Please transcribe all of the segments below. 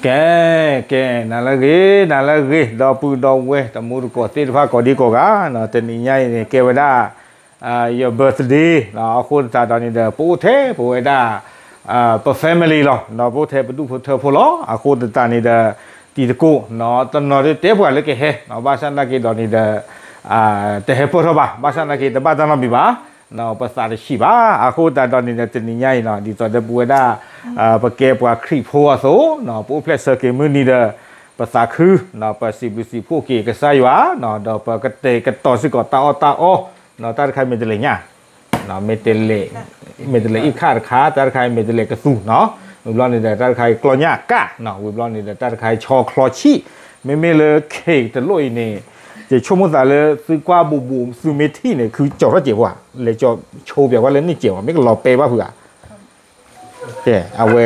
ကဲ, ကဲ, နၤလၢအဂ့ၤ, နၤလၢအဂ့ၤ, ဒီပုၢ်ဒီဝဲၢ် တံၤသကိးသ့ၣ်တဖၣ်ကိးဒံကိးဂၤ, တနံၤညါအံၤန့ၣ် ကဲဝဲဒၣ် ယ birthday အဃိသတးဒီးန့ၣ်ဒီး ပအိၣ်ထဲပဝဲဒၣ် ပ family လီၤ, ပအိၣ်ထဲပဒူၣ်ဖိထၢဖိလီၤ. အဃိသတးန့ၣ်ဒီး တံၤသကိး တနီၤဒုးတဲပှၤလၢကဟဲ, ဘၣ်ဆၣ်သနာ်က့ဒီးန့ၣ်ဒီး တဟဲပၢၢ်ထီၣ်ဘၣ်, ဘၣ်ဆၣ်သနာ်က့တဘၣ်တၢ်နီတမံၤဘၣ်, ပသးတဆံးဘၣ်. အဃိသတးဒီးန့ၣ်ဒီး တနံၤညါအံၤ ဒ်သိးဒီးပဝဲဒၣ် ပကဲပှၤခရံာ်ဖိအသိး, ပအိၣ်ဖျဲၣ်ဆၢက့ၤမုၢ်နံၤဒီး ပသးခု, ပစံးဘျုးစံးဖှိၣ်က့ၤကစၢ်ယွၤ, ဒီးပကတဲာ်ကတီၤစ့ၢ်ကီးတၢ်အီၣ်တၢ်အီ, တၢ်တခါအံၤမ့ၢ်တလဲၤညါ, မ့ၢ်တလဲၤအ့ၣ်ခၣ်တခါ, တၢ်တခါအံၤမ့ၢ်တလဲၤကသူၣ်နီၤ, ဝံၤဘျီန့ၣ်ဒီး တၢ်တခါအံၤကျီညၣ်ကၣ်, ဝံၤဘျီန့ၣ်ဒီး တၢ်တခါအံၤဆီချီဆံၣ်, မ့မ့ၢ်လၢ cake တလိၣ်အံၤန့ၣ် ယဆိကမိၣ်သးလၢသုကွၢ်ဘူးဘူးသုမ့ၢ်ထံၣ်န့ၣ် ခုကၠီၤထီၣ်စဲးဖိဧါ, လဲၤကၠီၤဆိပၠးကွၢ်လၢန့ၣ်စဲးဘၣ်, မ့ၢ်ကလီၤပဲဘၣ်ဖုးဧါ. ကဲ, အဝဲ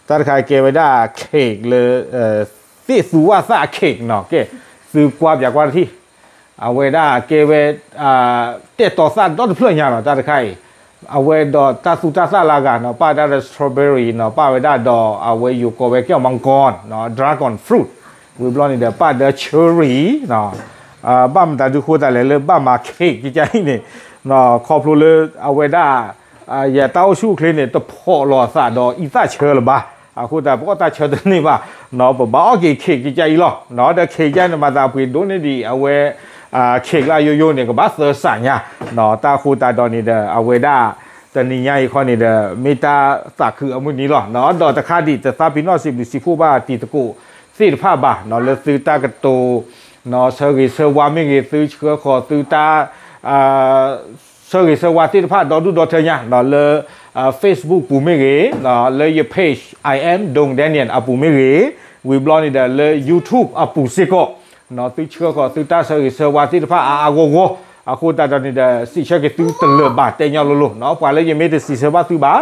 တၢ်တခါကဲဝဲဒၣ် cake လၢ သ့ၣ်သူဝၣ်သၣ်အ cake နီၤ, ကဲ, သုကွၢ်ပၠးကွၢ်တထံၣ်, အဝဲဒၣ်ကဲဝဲ တဲာ်တီၤသၣ်ဒီတဖျၢၣ်ညါနီၤ တၢ်တခါအံၤ, အဝဲဒီးတၢ်သူတၢ်သၣ်လၢအဂၤနီၤ, ပၣ်ဝဲဒၣ်ဒီး strawberry နီၤ, ပၣ်ဝဲဒၣ်ဒီး အဝဲယိၤကိးဝဲကဲ မကီနီၤ, dragon fruit, ဝံၤဘျီန့ၣ်ဒီး ပၣ်ဒီး cherry နီၤ, ဘၣ်မတၤဒုးဃိသးလဲၣ်လၢဘၣ်မၤ cake ကကါအံၤန့ၣ်, ခီဖျိလၢအဝဲဒၣ် ယတၢ်အိၣ်ဆူၣ်အိၣ်ချ့န့ၣ် တဖိးလီၤအသးဒီးအံသၣ်ဆၢလၢၤဘၣ်, အဃိသတးပအီၣ်တၢ်ဆၢတန့ၢ်ဘၣ်, ပဘၣ်အီၣ်က့ၤ cake ကကါအံၤလီၤ, ဒီး cake ကါန့ၣ် မၤသးပှ့ၤဒိၣ်န့ၢ်ဒံး အဝဲ cake လၢအယိယိန့ၣ် ကဘၣ်သၢစးညါ, တၢ်ဃိသတးဒီးန့ၣ်ဒီး အဝဲဒၣ် တနံၤညါအံၤခီန့ၣ်ဒီး မ့ၢ်တၢ်သးခုအမုၢ်နံၤလီၤ, ဒီးတခါဒံး တသးပ့ၤနီၣ်စံးဘျုးစံးဖှိၣ်ဘၣ်တံၤသကိးသ့ၣ်တဖၣ်ဘၣ်, လၢသုတၢ်ကတိၤ ဆၢဂ့ၤဆၢဝါမ့ၢ်ဂ့ၤ, သုဆှၢဃီၤသုတၢ် ဆၢဂ့ၤဆၢဝါသ့ၣ်တဖၣ်ဒီဒူၣ်ဒီထၢညါ, လၢ Facebook ပူၤမ့ၢ်ဂ့ၤ, လၢယ page I am Dong Daniel အပူၤမ့ၢ်ဂ့ၤ, ဝံၤဘျီန့ၣ်ဒီးလၢ YouTube အပူၤစ့ၢ်ကီး, သုဆှၢဃီၤသုတၢ်ဆၢဂ့ၤဆၢဝါသ့ၣ်တဖၣ်အါအါဂီၢ်ဂီၢ်, အဃိသတးဒီးန့ၣ်ဒီး စံးဆၢက့ၤသုတလၢာ်ဘၣ်တဲညီလိၤလိၤ, ပှၤလၢယမ့ၢ်တစံးဆၢဘၣ်သုဘၣ်,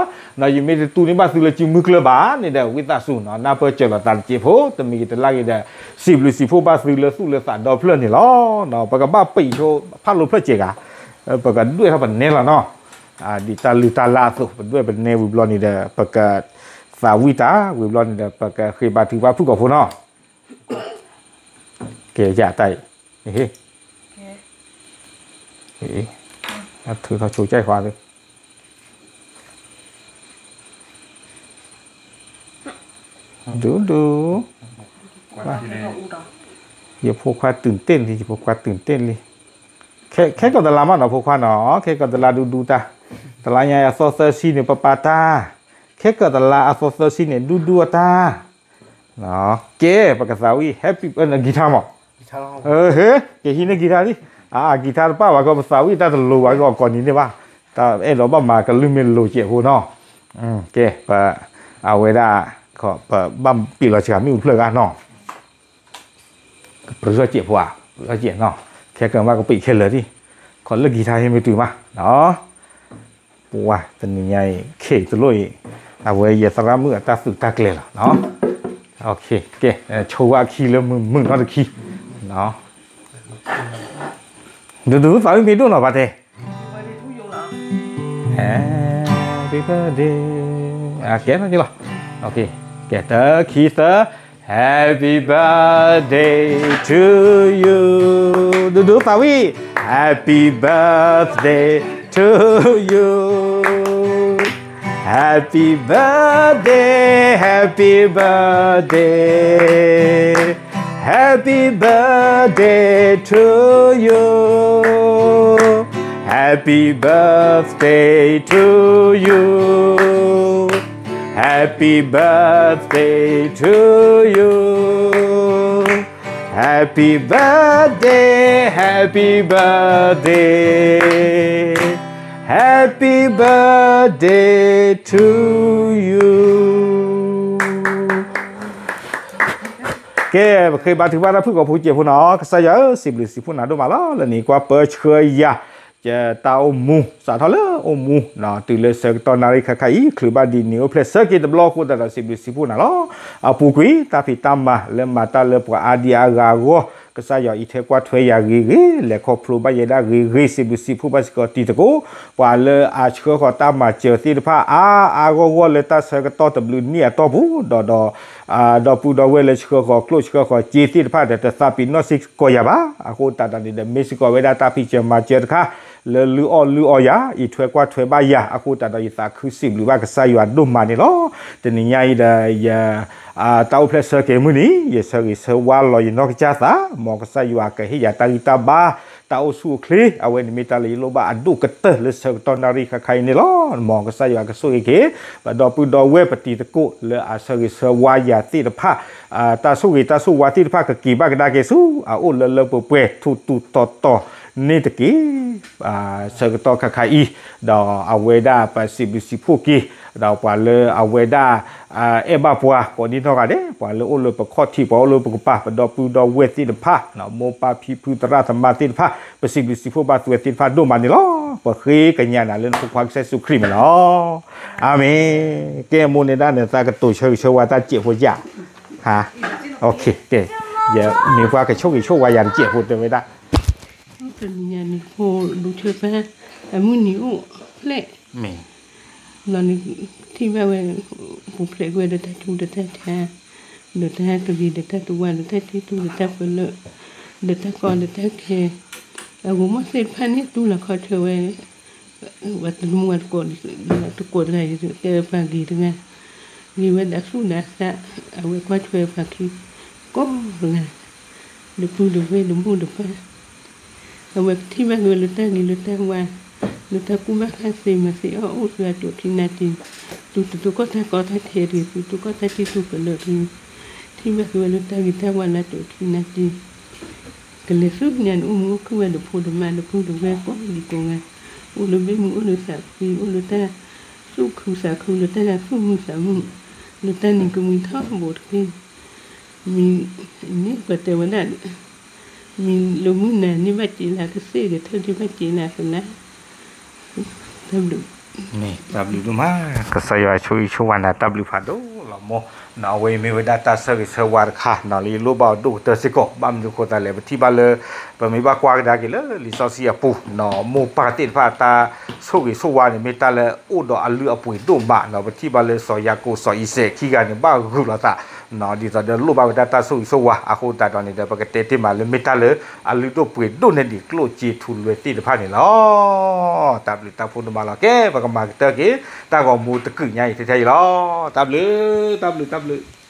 ယမ့ၢ်တတူၢ်န့ၢ်ဘၣ်သုလၢစုမုၢ်ကျၢၢ်ဘၣ်န့ၣ်ဒီး ဝံသးစူၤ နၢ်ပၢၢ်စၢၤလီၤသးတစဲးဖိ, တမံၤဂ့ၤတလါဂ့ၤဒီး စံးဘျုးစံးဖှိၣ်ဘၣ်သုလၢသူၣ်လၢသးဒီဖျၢၣ်န့ၣ်လီၤ, ပကဘၣ်ပံာ်ဆိဖးလိာ်ဖျၢၣ်စဲးဂၤ, ပကဒွဲၣ်ထီၣ်ပနဲလီၤနီၤ, ဒ်တၢ်လုၢ်တၢ်လၢ်အသိး ပဒွဲၣ်ပနဲဝံၤဘျီန့ၣ်ဒီး ပကသးဝံၣ်တၢ်ဝံၤဘျီန့ၣ်ဒီး ပကဃ့ဘါထုကဖၣ်ဖုၣ်ကိာ်ဖိနီၤ, ကဲယတၢ်အံၤ, ထုးထီၣ်ဆိကၢ်ခွါသု ဒူဒူ, ယဖိခွါတုၤတ့ၢ်လံ, ယဖိခွါတုၤတ့ၢ်လံ, ခဲကီၢ်တလါမးနီၤဖိခွါနီၤ, ခဲကီၢ်တလါဒူဒူတၢ်, တလါညါအသီသၢဆံန့ၣ် ပပၢ်တၢ်, ခဲကီၢ်တလါအသီသၢဆံန့ၣ် ဒူဒူအတၢ်, ကဲ ပကသးဝံၣ် happy birthday ဂံၤထါမး, ကဟံးန့ၢ်ဂံၤထါလံ, ဂံၤထါတပၣ်ဘၣ်ကီး ပသးဝံၣ်တၢ်တလိၤဘၣ်ကီး ကိးနံၤန့ၣ်ဘၣ်, တၢ်အဲၣ်ဒိးဘၣ်မၤကလုၢ်မ့ၢ်လိၤစဲးဖိနီၤ, ကဲ ပ အဝဲဒၣ် ပဘၣ်ပံာ်လီၤစှၤမ့ၣ်အူဖျၢၣ်ဂၤနီၤ, ပရၢစဲးဖိဧါ, ပရၢစဲးနီၤ, ခဲကမၤကပံာ်ခဲလၢာ်ဒံး, ခီလၢဂံၤထါဟ့ၣ်မ့ၢ်တုၤမး ပှၤတနံၤညါအံၤ cake တလိၣ်အံၤ, အဝဲယသရၣ်မုၣ်အတၢ်သုးတၢ်ကျဲၤလီၤ, ကဲ ဆိဝဲအခံလၢမုာ်မုာ်နီတခံ, ဒူဒူသးဝံၣ်မ့ၢ်ဒိၣ်နီၤပၢ်တဲ Happy birthday, ကဲနီၤလီၤ, ကဲ တၢ ခံ သၢ Happy birthday to you, ဒူဒူသးဝံၣ် Happy birthday to you, Happy birthday, Happy birthday, Happy birthday to you, Happy birthday to you, Happy birthday to you, Happy birthday, Happy birthday, Happy birthday to you. ကဲ ပဃ့ဘါထုကဖၣ်တၢ်ဖုၣ်ကိာ်ဖိစဲးဖိနီၤ, ကစၢ်ယွၤဧၢ စံးဘျုးစံးဖှိၣ်နၤဒိၣ်မးလီၤ, လၢနံၤကွၢ်ပၢဆှၢယၤ ယတၢ်အိၣ်မူ စးထီၣ်လၢအိၣ်မူ တုၤလၢဆၢကတီၢ်နၣ်ရံၣ်ခါခါအံၤ ချုးဘၣ်ဒ်နံၤအိၣ်ဖျဲၣ်ဆၢက့ၤတဘျီအဃိသတးဒီး စံးဘျုးစံးဖှိၣ်နၤလီၤ. အပူၤကွံာ် တၢ်ဖံးတၢ်မၤလၢမၤတၢ်လၢပှၤအါဒံအါဂၤအဂီၢ် ကစၢ်ယွၤအံးထွဲကွၢ်ထွဲယၤဂ့ၤဂ့ၤ, လဲၤခီဖျိဘၣ်ယဲဒၣ်ဂ့ၤဂ့ၤ, စံးဘျုးစံးဖှိၣ်ဘၣ်စ့ၢ်ကီးတံၤသကိး ပှၤလၢအဆှၢဃီၤတၢ်မၤစၢၤသ့ၣ်တဖၣ် အါအါဂီၢ်ဂီၢ် လၢတၢ်ဆၢကတီၢ်တဘျုးနံၣ်အတီၢ်ပူၤ, ဒီးဒီး ဒီပုၢ်ဒီဝဲၢ်လၢဆှၢဃီၤကျိၣ်ဆှၢဃီၤစ့သ့ၣ်တဖၣ်ဒီး တသးပ့ၤနီၣ်စ့ၢ်ကီးယၤဘၣ်. အဃိသတးဒီးန့ၣ်ဒီး မ့ၢ်စ့ၢ်ကီးဝဲဒၣ်တၢ်ဖံးစၢၤမၤစၢၤတခါ လၢလုၢ်အီၣ်လုၢ်အီယၤ, အံးထွဲကွၢ်ထွဲဘၣ်ယၤ, အဃိသတးဒီး ယသးခုစံးဘျုးဘၣ်ကစၢ်ယွၤဒိၣ်မးန့ၣ်လီၤ. တနံၤညါအံၤဒီး ယ တၢ်အိၣ်ဖျဲၣ်ဆၢက့ၤမုၢ်နံၤ ယဆၢဂ့ၤဆၢဝါလီၤယနီၢ်ကစၢ်သး, မ်ကစၢ်ယွၤကဟ့ၣ်ယၤတၢ်ဂံၢ်တၢ်ဘါ, တၢ်အိၣ်ဆူၣ်အိၣ်ချ့, အဝဲန့ၣ်မ့ၢ်တၢ်လၢယလိၣ်ဘၣ်အဒိၣ်ကတၢၢ်လၢဆၢကတီၢ်နၣ်ရံၣ်ခါခါအံၤန့ၣ်လီၤ. မ်ကစၢ်ယွၤကဆိၣ်ဂ့ၤက့ၤ ပဒီပုၢ်ဒီဝဲၢ်ပတံၤသကိးလၢအဆၢဂ့ၤဆၢဝါယၤသ့ၣ်တဖၣ်, တၢ်ဆိၣ်ဂ့ၤတၢ်ဆိၣ်ဝါသ့ၣ်တဖၣ်ကက့ၤဘၣ်ကဒါက့ၤဆူ အအိၣ်လၢလၢပှဲၤပှဲၤထူးထူးတီၤတီၤန့ၣ်တက့ၢ်. ဆၢကတီၢ်ခါခါအံၤ, ဒီးအဝဲဒၣ်ပစံးဘျုးစံးဖှိၣ်က့ၤ, ဒီးပှၤလၢအဝဲဒၣ် အဲၣ်ဘၣ်ပှၤကိးဒံနီၢ်ဂၤဒဲး, ပှၤလၢအိၣ်လၢပခီၣ်ထံး ပှၤအိၣ်လၢပကပၤ ပဒီပုၢ်ဒီဝဲၢ်သ့ၣ်တဖၣ်, မိၢ်ပၢ်ဖံဖုသရၣ်သမါသ့ၣ်တဖၣ်, ပစံးဘျုးစံးဖှိၣ်ဘၣ်သုဝဲသ့ၣ်တဖၣ်ဒိၣ်မးန့ၣ်လီၤ. ပဃ့ကညးနၤလၢနဖိခွါကစၢ်ယ့ၣ်ၡူးခရံာ်မ့ၢ်လီၤ. အၤမ့ၣ်. ကဲမိၢ်န့ၣ်ဒၣ်န့ၣ် သးကတိၤဆၢဂ့ၤဆၢဝါတၢ်စဲးဖိယၣ်, ဟါ, ကဲ, ယမ့ၢ်ပှၤကဆိၣ်ဂ့ၤဆိၣ်ဝါယၤတစဲးဖိတဲဝဲဒၣ် တနံၤညါန့ၣ်ဖိဒိးဆၢဖါ အမုၢ်နံၤအိၣ်ဖျဲၣ်, မ့ၢ်, လီၤန့ၣ် ထံၣ်ဘၣ်ဝဲ, ပူၤဖျဲးကွံာ်ဝဲဒီးတၢ်ထူးဒီးတၢ်ထါ, ဒီးတၢ်ကလံၤဒီးတၢ်တဝါ ဒီးတၢ်ထံတူဒီးတၢ်ပလၢၢ်, ဒီးတၢ်ကီဒီးတၢ်ခဲ, အဂီၤမီၢ်သ့ၣ်တဖၣ်န့ၣ် တူၢ်လီၤခီဆၢဝဲ ပှၤတမူဝဲတကိး, တကိးတဂၤ ယတဲပှၤဂ့ၤတဂၤ, ဂ့ၤဝဲဒၣ်ဆူၣ်ဒၣ်သး, အဝဲကွၢ်ထွဲပှၤခံ, ကိးတဂၤ, ဒီပုၢ်ဒီဝဲၢ်ဒီမိၢ်ဒီပၢ်, အဝဲကထံၣ်ဘၣ်က့ၤဝဲလၢတၢ်ဂ့ၤလၢတၢ်ဝါ, လၢတၢ်ကူၣ်ဘၣ်ခဲသ့မၤသ့အီၣ်အိၣ်သုအတိာ်ခံနၢ်တံၢ်, သုတသိးကီၢ်တၢ်ကီတၢ်ခဲတဂ့ၤ, သုတသိးကီၢ်တၢ်ထံၣ်သုကလၢာ်တဂ့ၤ, ထံၣ်ဘၣ်က့ၤဝဲလၢတၢ်ဂ့ၤတၢ်ဝါလၢအတိာ်ခံနၢ်တံၢ် ကလဲၤဆူညါန့ၣ် အိၣ်မူအိၣ်ခုၣ်ဝဲဒီးဖိဒီးမါဒီးပုၢ်ဒီးဝဲၢ်ကိးဒံကိးဂၤ, အိၣ်လၢဘ့ၣ်မုၢ်အိၣ်လၢသးကွံ အိၣ်လၢတၢ်သူၣ်ခုသးခု လၢတၢ်သူၣ်မုာ်သးမုာ်, လၢတၢ်နံၤကမှံထီဘိတက့ၢ်. မ့ၢ်, န့ၣ်ပှၤတဲဝဲဒၣ်, မ့ၢ်လၢမုၢ်နၤန့ၣ်ဘၣ်စ့လၢကစ့ၢ် ကထၢၣ်န့ၣ်ဘၣ်စ့လၢကလါ တၢ်ဘျုး, တၢ်ဘျုးဒိၣ်မး, ကစၢ်ယွၤဆိၣ်ဂ့ၤဆိၣ်ဝါနၤ တၢ်ဘျုးဖးဒိၣ်လီၤမိၢ်, အဝဲအံၤမ့ၢ်ဝဲဒၣ်တၢ်ဆၢဂ့ၤဆၢဝါတခါ လၢယလိၣ်ဘၣ်အီၤဒိၣ်ကတၢၢ်စ့ၢ်ကီး, ဘၣ်မနုၤအဃိသတးလဲၣ် ပထံၣ်ဘၣ်လၢ, ပမ့ၢ်ဘၣ်ကွၢ်ကဒါက့ၤလၢလံာ်စီဆှံအပူၤ, မိၢ်ပၢ်သ့ၣ်တဖၣ်တၢ်ဆိၣ်ဂ့ၤဆိၣ်ဝါန့ၣ် မ့ၢ်တၢ်လၢအိၣ်ဒီးအလုၢ်အပှ့ၤဒိၣ်မး, ပထံၣ်ဘၣ်လၢစီၤယၤကိာ်စီၤအံၤစဲးခံဂၤန့ၣ် ဘၣ်ဂုာ်လိာ်သး ဒ်သိးဒီးလိၣ်ဘၣ်ဝဲဒၣ်တၢ်ဆိၣ်ဂ့ၤဆိၣ်ဝါ, အဃိသတးဒီးန့ၣ်ဒီး ပကတဲတ့ၢ်မးလၢမ့ၢ်တၢ်လၢအလုၢ်ဒိၣ်ပှ့ၤဒိၣ်န့ၢ်ဒံးကျိၣ်စ့ထူလွဲသ့ၣ်တဖၣ်န့ၣ်လီၤ. တၢ်ဘျုးတၢ်ဖှိၣ်ဒိၣ်မးလီၤ. ကဲ ပကမၤကတၢၢ်က့ၤ တၢ်ဂီၤမူတကုာ်ညါအံၤထဲထဲအံၤလီၤ. တၢ်ဘျုး, တၢ်ဘျုး, တၢ်ဘျုး